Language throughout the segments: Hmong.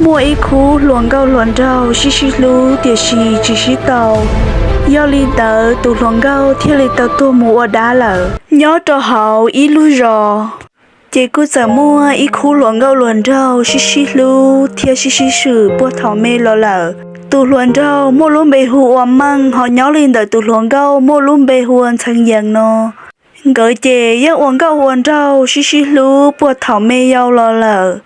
Muaj ib khub hluas nkauj hluas nraug sib sib hlub tiam sis tsis sib tau. Yog li ntawd tus hluas nkauj thiaj li tau tuag mus ua dab lawm. Nyob rau hauv ib lub zos, ces kuj txawm muaj ib khub hluas nkauj hluas nraug sib sib hlub thiab sib sib swm puag thaum me los lawm. Tus hluas nraug muaj lub npe hu ua Meej, ho nyob li ntawm tus hluas nkauj muaj lub npe hu ua Ntxhee Yees no. Nkawd ces yeej ua nkauj ua nraug sib sib hlub puag thaum me yau los lawm.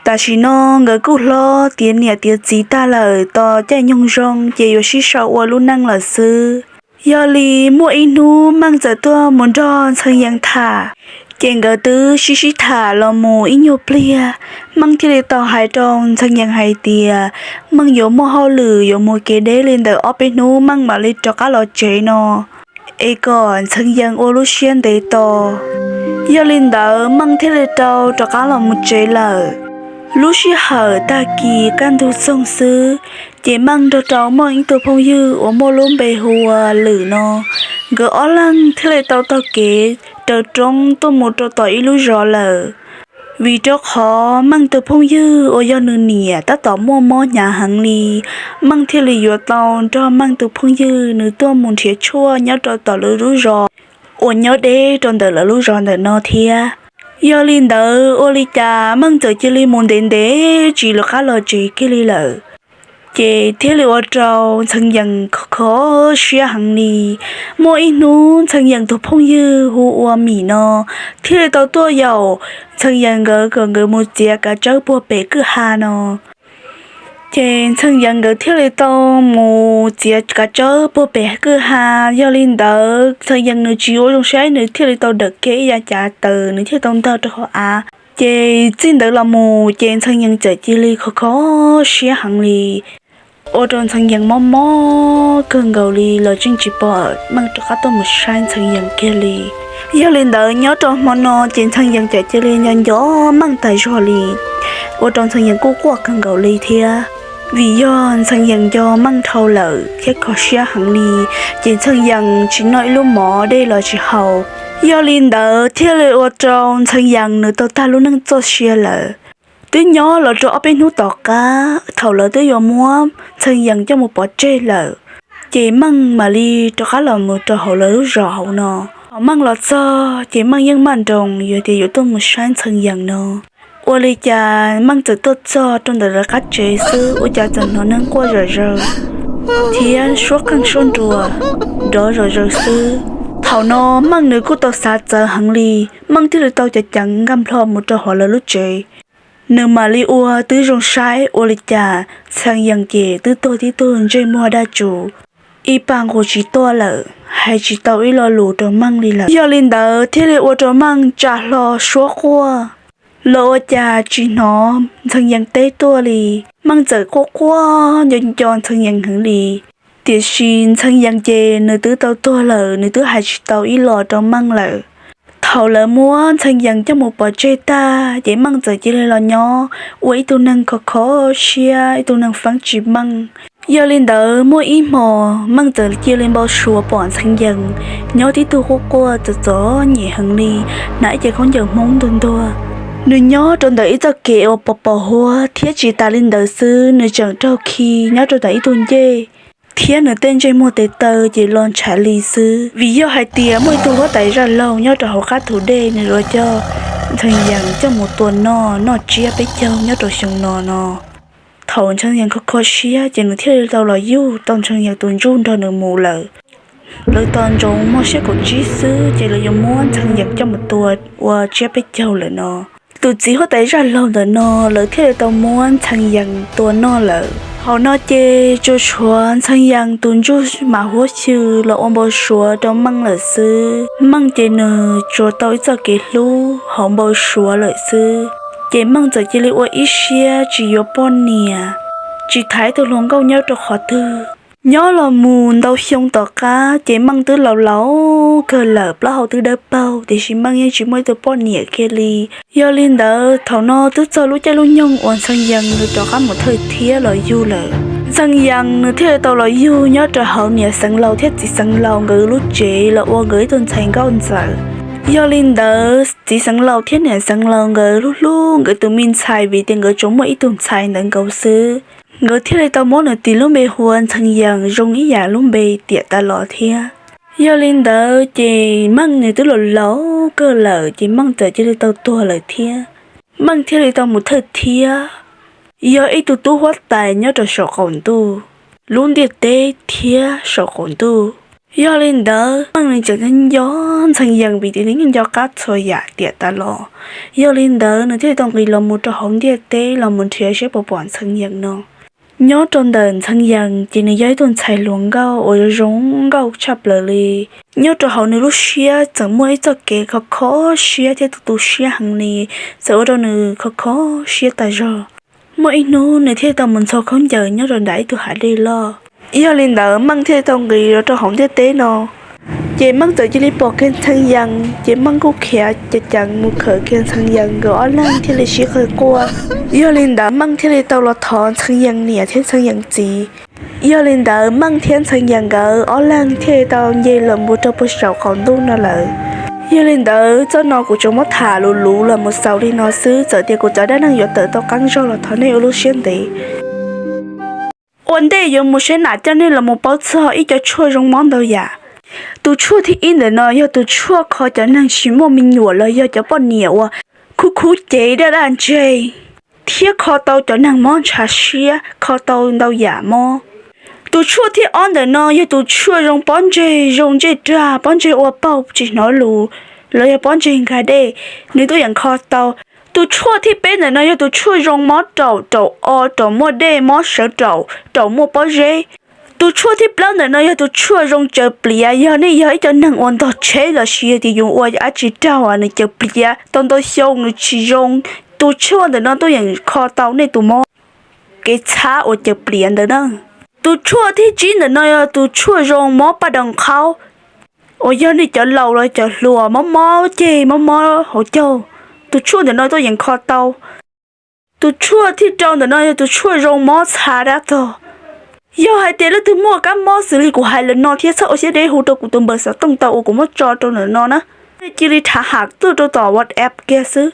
Tam sim no nkawd kuj hlob tiav niam tiav txiv tag lawm, tos caij nyoog zoo ces yuav sib sau ua lub neej lawm xwb. Yog li muaj ib hnub Meej txawm tuaj mus nrog Ntxhee Yees tham, ces nkawd twb sib sib tham los mus ib nyuag pliag, Meej thiaj li tau hais rau Ntxhee Yees hais tias Meej yuav muaj hauj lwm yuav mus kev deb li ntawm ob peb hnub, Meej mam li rov qab los tsev no, es kom Ntxhee Yees ua lub siab ntev tos. Yog li ntawd Meej thiaj li tau rov qab los mus tsev lawm. Lub sij hawm tag kis kaj ntug txoog xwb, ces Meej nrog rau Meej ib tug phooj ywg uas muaj lub npe hu ua Lwm no, nkawd ob leeg thiaj li tau taug kev raws roob tuaj mus rau tom ib lub zos lawm. Vim rau qhov Meej tus phooj ywg uas yog nws niam tab tom muaj mob hnyav heev li, Meej thiaj li yuav tau nrog Meej tus phooj ywg nws tuaj mus nrhiav tshuaj nyob rau tom lawv lub zos uas nyob deb rau ntawm lawv lub zos ntawm no thiab. Yog li ntawd ua li cas Meej txawm cia li mus ntev ntev tsis rov qab los tsev kiag li lawm, ces thiaj li ua rau Ntxhee Yees kho kho siab heev li. Muaj ib hnub Ntxhee Yees tus phooj ywg hu ua Mim no thiaj li tau tuaj yaum Ntxhee Yees nkawd kom nkawd mus txiav kav tsawb puag pem kwj ha no. Ces Ntxhee Yees nkawd thiaj li tau mus txiav kav tsawb puag pem kwj ha. Yog li ntawd Ntxhee Yees nws tsis ua zoo saib, nws thiaj li tau dawm kiag ib yav cav taws, nws thiaj tau ntog rau hauv av. Ces txij ntawd los mus ces Ntxhee Yees txawm cia li kho kho siab heev li, ua rau Ntxhee Yees mob mob kawg nkaus li los tseem tsis pom Meej rov qab tuaj mus saib Ntxhee Yees kiag li. Yog li ntawd nyob rau hmo no ces Ntxhee Yees txawm cia li nco nco Meej tas zog li, ua rau Ntxhee Yees kuj quaj kawg nkaus li thiab. Vim yog Ntxhee Yees nco Meej dhau lawm thiab kho siab heev li, ces Ntxhee Yees tsis noj ib lub mov dej los tsis haus. Yog li ntawd thiaj li ua rau Ntxhee Yees nws tau tag lub neej txoj sia lawm. Twb nyob los rau ob peb hnub tom qab, thaum lawv twb yuav muab Ntxhee Yees coj mus pov tseg lawm, ces Meej mam li rov qab los mus rau hauv lawv lub zos hauv no. Thaum Meej los txog ces Meej yeej maj nroos yuav tias yuav tuaj mus saib Ntxhee Yees no. Ua li cas Meej txawm tuaj txog rau ntawm lawv qab tsev xwb, ua cas txawm hnov neeg quaj zom zaws thiab suab qeej suab nruas nrov zom zaws xwb. Thaum no Meej nws kuj tau xav txawv heev li, Meej thiaj li tau ceev ceev nkag nplho mus rau hauv lawv lub tsev. Nws mam li ua twb zoo saib, ua li cas Ntxhee Yees ces twb tuag tib tug ntsej muag daj tsum, ib pag nqus tsis tuaj lawm, hais tsis tau ib lo lus rau Meej li lawm. Yog li ntawd thiaj li ua rau Meej tsa hlo suab quaj, los ua cas tsis hnov Ntxhee Yees teb tuaj li. Meej txawm quaj quaj nco nco Ntxhee Yees heev li, tiam sis Ntxhee Yees ces nws twb tau tuag lawm, nws twb hais tsis tau ib los rau Meej lawm. Thaum lawv muab Ntxhee Yees coj mus pov tseg tag ces Meej txawm cia li los nyob ua ib tug neeg kho kho siab, ib tug neeg feeb tsis meej. Yog li ntawd muaj ib hmos Meej txawm cia li npau suav pom Ntxhee Yees nyob tib tug quaj quaj txom txom nyem heev li, hnav ib ce khaub ncaws Hmoob ntuag ntuag. Nws nyob rau ntawm ib txoj kev uas pos pos huab thiab tsis tas li ntawd xwb, nws tseem raug khi nyob rau ntawm ib tug ncej, thiab nws tej ntsej muag tes taw ces los ntshav li xwb. Vim yog hais tias muaj ib tug huab tais zaj laug nyob rau hauv qab tus dej, nws los coj Ntxhee Yees coj mus tua noj, noj tsiab peb caug nyob rau xyoo no no. Thaum Ntxhee Yees kho kho siab ces nws thiaj li tau los yug tau Ntxhee Yees tus ntsuj nrog nws mus lawm. Lawv tos ntsoov hmo xiab kaum tsib xwb ces lawv yuav muab Ntxhee Yees coj mus tua ua tsiab peb caug lawm no. Tus txiv huab tais zaj laug ntawm no lawv thiaj li tau muab Ntxhee Yees tua noj lawm. Thaum no ces tsuas tshuav Ntxhee Yees tus ntsuj mam huab xyw los ua npau suav rau Meej lawm xwb. Meej ces nws tsuas tau ib txoj kev hlub hauv npau suav lawm xwb. Ces Meej txawm cia li ua ib siab tsis yuav poj niam, tsis thaiv tus hluas nkauj nyob rau qhov twg. Nyob los mus ntau xyoo tom qab ces Meej twb laus laus kawg lawm, plaub hau twb dawb paug, tiam sis Meej yeej tsis muaj ib tug poj niam kiag li. Yog li ntawd thaum no twb txog lub caij lub nyoog uas Ntxhee Yees nws rov qab mus thawj thiab los yug lawm. Ntxhee Yees nws thiaj li tau los yug nyob rau hauv niam xeev laus thiab txiv xeev laus nkawd lub tsev los ua nkawd ib tug ntxhais nkauj ntxawm. Yog li ntawd txiv xeev laus thiab niam xeev laus nkawd hlub hlub nkawd tus me ntxhais vim tias nkawd tsuas muaj ib tug ntxhais ntawd nkaus xwb. Nkawd thiaj li tau muab nws tis lub npe hu ua Ntxhee Yees zoo ib yam lub npe tiam tas los thiab. Yog li ntawd ces Meej nws twb laus laus kawg lawm ces Meej txawm cia li tau tuag lawm thiab. Meej thiaj li tau mus thawj thiab yog ib tug tub huab tais nyob rau saum qaum ntuj, lub ntiaj teb thiab saum qaum ntuj. Yog li ntawd Meej nws tseem nco Ntxhee Yees vim tias nws yeej nco qab txhua yam tiam tas los. Yog li ntawd nws thiaj li tau nqis los mus rau hauv ntiaj teb los mus nrhiav seb puas pom Ntxhee Yees no. Nyob rau ntawm Ntxhee Yees ces nws yog ib tug ntxhais hluas nkauj uas zoo zoo nkauj tshaj plaws li. Nyob rau hauv nws lub siab txawm muaj ib txoj kev kho kho siab thiab tu tu siab heev li, txawm ua rau nws kho kho siab tas zog. Muaj ib hnub nws thiaj li tau mus ntxhua khaub ncaws nyob rau nram ib tug hav dej loj. Yog li ntawd Meej thiaj li tau nqis los rau hauv ntiaj teb no. Ces Meej txawm cia li pom kiag Ntxhee Yees ces Meej kuj khiav ceev ceev mus khawm kiag Ntxhee Yees nkawd ob leeg thiaj li sib qawg quaj. Yog li ntawd Meej thiaj li tau los thov Ntxhee Yees niam thiab Ntxhee Yees txiv. Yog li ntawd Meej thiab Ntxhee Yees nkawd ob leeg thiaj li tau nce los mus rau puag saum qaum ntuj no lawm. Yog li ntawd txoj no kuv tsuas muab tham luv luv los mus xaus li no xwb, txawm tias kuv cov dab neeg yuav tawm tau qeeb zog los thov nej ua lub siab ntev. Ua ntej yuav mus saib nam coj nej los mus paub txog ib co tshuaj zoo mob ntau yam. Tus tshuaj thib ib ntawm no yog tus tshuaj kho cov neeg tsis muaj me nyuam los yog cov poj niam uas khub khub cev daj daj ntseg, thiab kho tau cov neeg mob ntshav siab, kho tau ntau yam mob. Tus tshuaj thib ob ntawm no yog tus tshuaj zoo pob ntseg, zoo ntsej rag, pob ntseg ua paug tsis hnov lus, los yog pob ntseg nkag dej, nws tuaj yeem kho tau. Tus tshuaj thib peb ntawm no yog tus tshuaj zoo mob raum, raum o, raum muaj dej, mob sawv raum, raum muaj pob zeb. Tus tshuaj thib plaub ntawm no yog tus tshuaj zoo caws pliav, yog nej yog ib co neeg uas ntog tsheb los sis yog tias yus ua dab tsi raug nws caws pliav tau ntau xyoo nws tsis zoo. Tus tshuaj ntawm no tuaj yeem kho tau nej tus mob, kev txhab uas caws pliav ntawd na. Tus tshuaj thib tsib ntawm no yog tus tshuaj zoo mob paj daus qhaub, uas yog nej cov laus los cov hluas mob mob ceg mob mob hauv caug, tus tshuaj ntawm no tuaj yeem kho tau. Tus tshuaj thib rau ntawm no yog tus tshuaj zoo mob txha dab tog. Yog hais tias leej twg muaj kab mob xws li kuv hais lawm no thiab txhob ua siab deb hu rau kuv tus npawb xov tooj tau uas kuv muab tso rau ntawm no na. Nej cia li rhav ham tuaj rau tom WhatsApp kiag xwb.